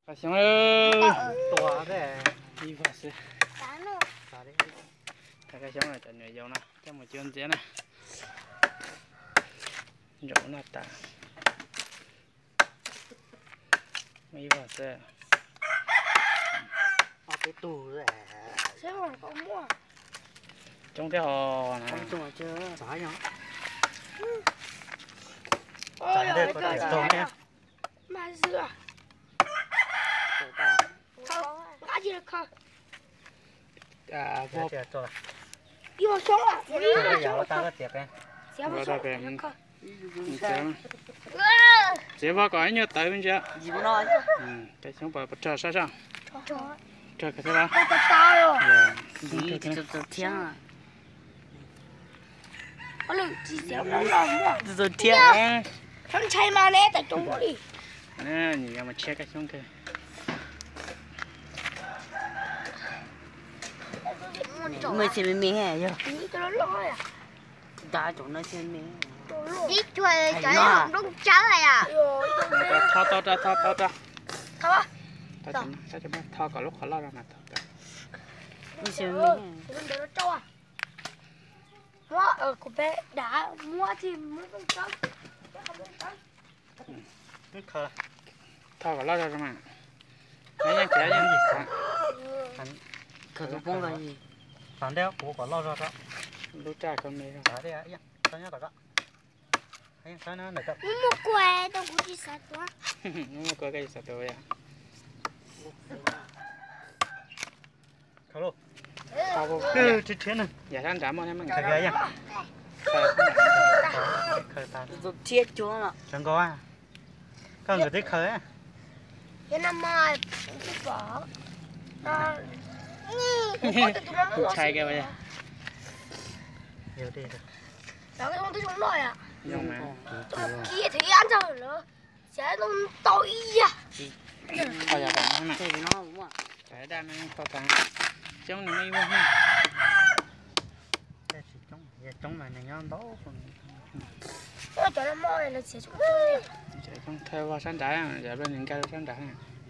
Xyoob, ib vog xwb. Thov koj xyoob cov nyuam yaus no coj mus cuab ntxiab na. Ntsaum noj tas. Muaj ib vog xwb. Coob thiab os na. Txiav vog kom ib nyuag tawv me ntsis. Koj xyoob puas rog sab sab? Rog kawg thiab los? Nws yuav mus tshiab koj xyoob kawg. Muaj txiag me me yog. Ib co cov nplooj tsawb os. Tho tau ra, tho tau ra. Tho kom lub qhov loj no mas tho tau. Tho kom loj zog mas. Yeej txiav yeej. Khaws tus poob los. Txav ntej kuv kom loj zog rau. Lub raj koj me zog. Muaj kua tau kuv tsis xav tuav. Muaj kua koj tsis xav tuav yom. Yam sab nrad muaj thiab. Sawv nkaus, koj nkawd twb khaws. Ntshai kawg. Tau yam no, tau tas. Xyoob nws muaj ib vog. Yog coob mas nws nyob ntau. Cov thawj vog sab nrad, yog nws nkag rau sab nrad,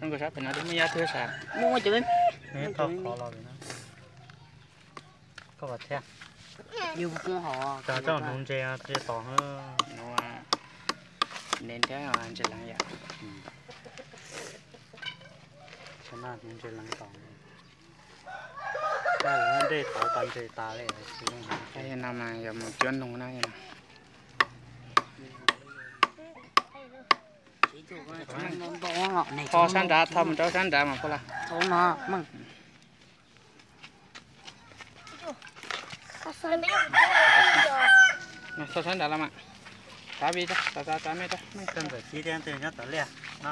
zoo nkaus sab pem no twb muaj yaj twg sav. Muaj cov me me. Koj thiab. Cov coj hnuv ntses tsis tau. Nws thiab ntses leev yom. Hnuv ntses leev tau. Dej tau tas ntses tas li. No mas yog mus cuab noog na. Tho sab nrad, tho mus rau sab nrad mas puas los? Tho sab nrad los mas. Tav vij, tav, tav me rau. Koj ntxawm Txib thiab nyob tom liaj no.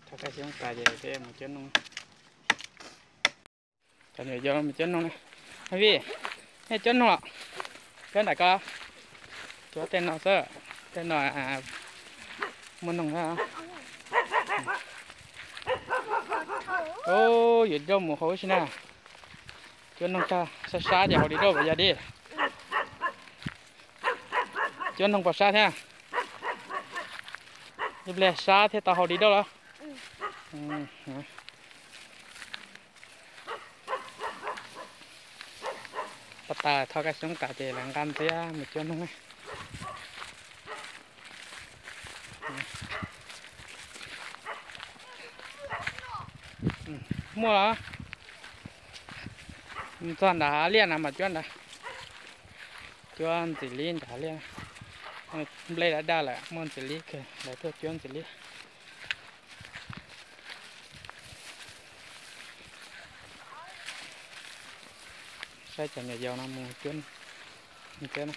Tho koj xyoob tas ces peb mus cuab noog. Cov nyuam yaus mus cuab noog na. Vij, nej cuab noog los? Cuab nram ko. Cuab tej no xwb, tej no muaj noog thiab. Yuav coj mus hauv si na. Cuab noog tag sab sab ces haus di dauj puas yog di? Cuab noog puas sab thiab? Ib pliag sab thiaj tau haus di dauj los? Pab tas tho koj xyoob tas ces lawv nqa ntxiab mus cuab noog. Muaj los? Txog nram hav liaj na mas cuab nrad. Cuab ntxim li nrad hav liaj. Nplej daj daj lawm muaj ntxim li kawg, lawv tuaj cuab ntxim li. Saib cov nyuam yaus no mus cuab ntxiab na.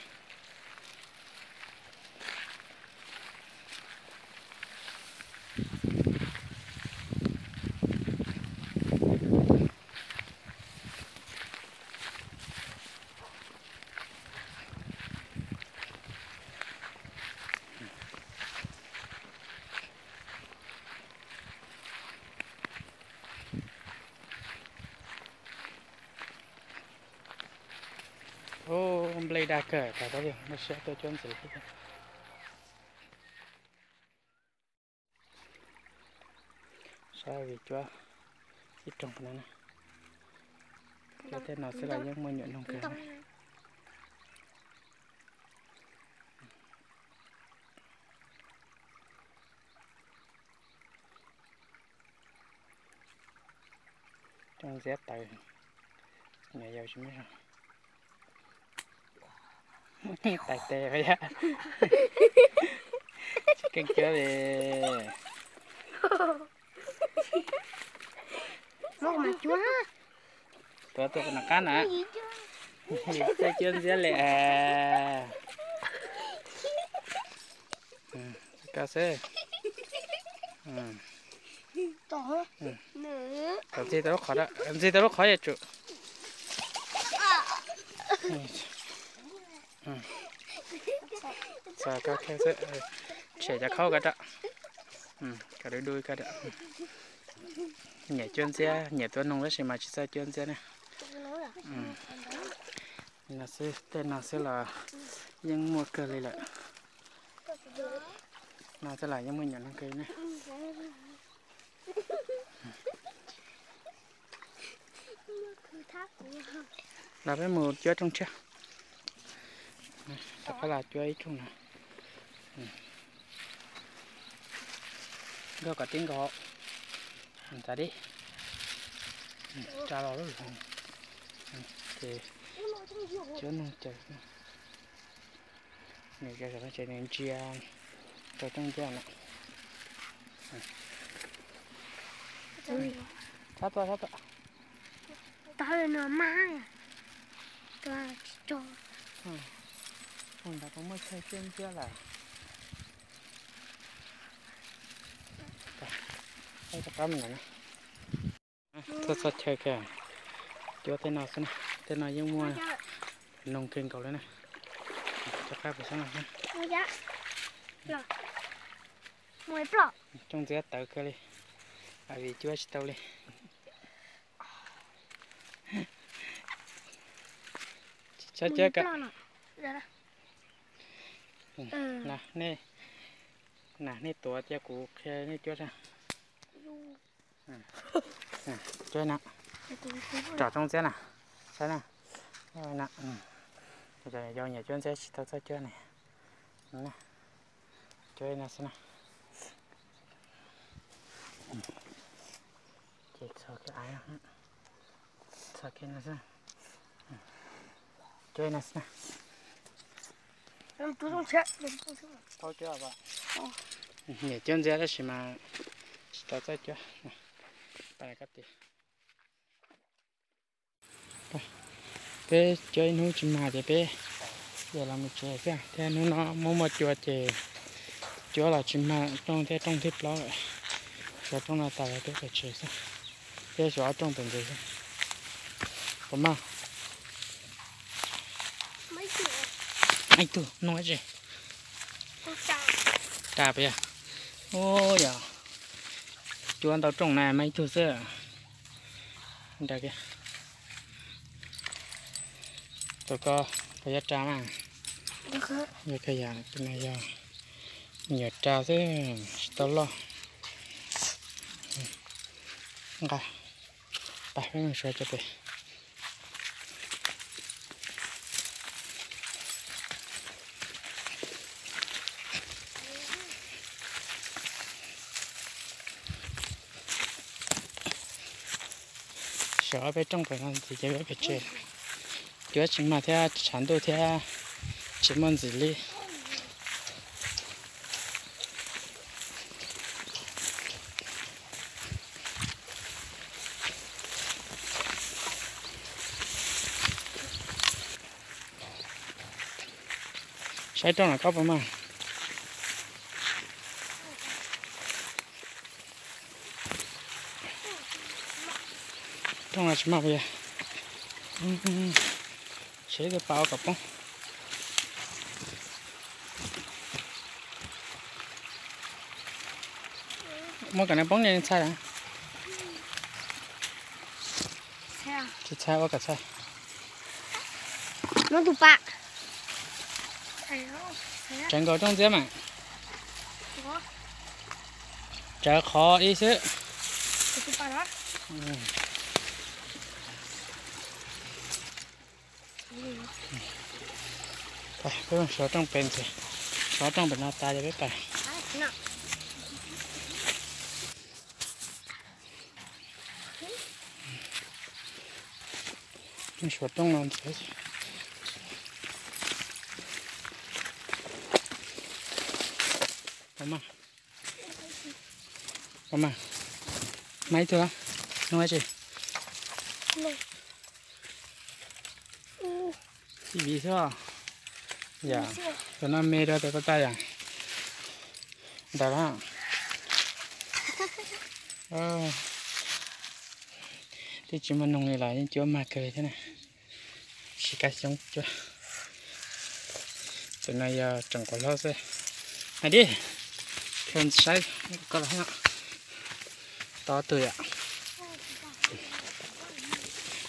Nplej dag kawg, thaum peb yog nplooj siab tuaj cuab ntxiv thiab. Saib vim cuab ib rooj no na, cuab tej no xwb los yeej muaj nyuam noog kawg na. Rooj ntxiab tawv, nyuam yaus tsis muaj zog. Tais tes yam, tsis keej cuab li. Tuav tuaj nram qab na. Txawj cuab ntxiab li. Tau xwb. Tau ntxig tau lub qhov, ntxig tau lub qhov yuav tsum. Txog koj kheej xwb, tshem cov khaub ko rau. Kom du du ko rau. Nyiam cuab ntxiab, nyiam tua noog tab sis mas tsis txawj cuab ntxiab na. No xwb, tej no xwb los yeej muaj kawg li lawm. No xwb los yeej muaj nyuam noog kawg li na. Los peb mus cuab rooj tshiab. Rov qab los cuab ib rooj no. Nkauj kom tib nkaus. Ntxav dib. Tsa los lub. Ces cuab noog caws. Nws tsev nws ntsia rau rooj ntxiab no. Txhob tuaj, txhob tuaj. Tau no mas, tua tsis tso. Ntawd kuv muaj chaw cuab ntxiab lawm. Rov qab mus na. Tuaj txog chaw kawg, cuab tej no xwb na, tej no yeej muaj noog kawg nkaus li na. Rov qab pem sab no na. Rooj ntxiab tawv kawg li, vim cuab tsis tau li. Tsis txhob cuab kawg. Nej, nej tuav cia kuv qhia nej cuab. Cuab na, tsom rooj ntxiab na, saib na. Yog nyiam cuab ntxiab tsis tau txawj cuab ne, cuab no xwb na. Ces txog kiag, txog kiag no xwb. Cuab no xwb na. Nyiam cuab ntxiab tab sis mas tsis tau txawj cuab. Peb cuab ib hnub tsis mag ces peb yuav los mus tsev xwb thiab. Hnub no muaj muaj cua ces cuab los tsis mag rooj thiab, rooj thib plaub lawm. Xyov rooj no tas lawm peb pais tsev xwb. Peb xyov ob rooj pem ntses xwb. Puas mag? Ib tug nug tsi. Ras puas yog? Ub yog, cuab ntau rooj na mag ib tug xwb. Nrog kiag. Tus ko puas yog ras mas? Yog kawg yam, tus no yog me nyuam ras xwb, tsis tau loj. Nqa, pab peb mus suav cov pem. Xyov peb rooj pem no ntxiv ces peb pem tsev. Cuab tsis mag thiab tshav ntuj thiab tsis muaj ntxim li. Saib rooj no koj puas mag. Rooj no tsis mag puas yog? Tshev ib tug pas ua kom poob. Muab kom nws poob niaj txhais. Tsis txhais ua kom txhais. Muab tus pas. Tsawv nkaus rooj ntxiab mas. Tsawv qhov ib xwb. Peb sov rooj pem ntxiv, sov rooj pem no tas ces peb pais. Suav rooj no ntxiv. Pom mas, pom mas, mas ib tug, nug dab tsi? Tib viv xwb. Yam, tus no me rau tus toj tag yam. Ntawd lawm. Twb tsis muaj noog li los yeej cuab mag kawg li thiab na. Siv kab xyoob cuab. Tus no yog tseem quav hlaub xwb. Hais dib, saib koj los tod tug yom.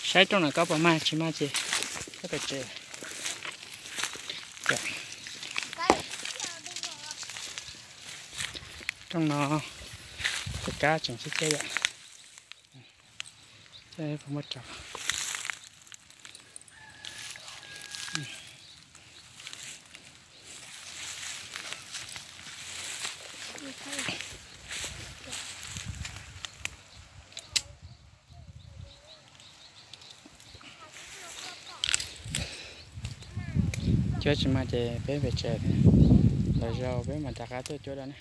Saib rooj no koj puas mag tsis mag ces koj pem tsev. Rooj no tus kab tseem sib ceg yom. Puas muaj rau. Cuab tsis mag ces peb pem tsev thiab. Lwm zaus peb mam rov qab tuaj cuab dua na.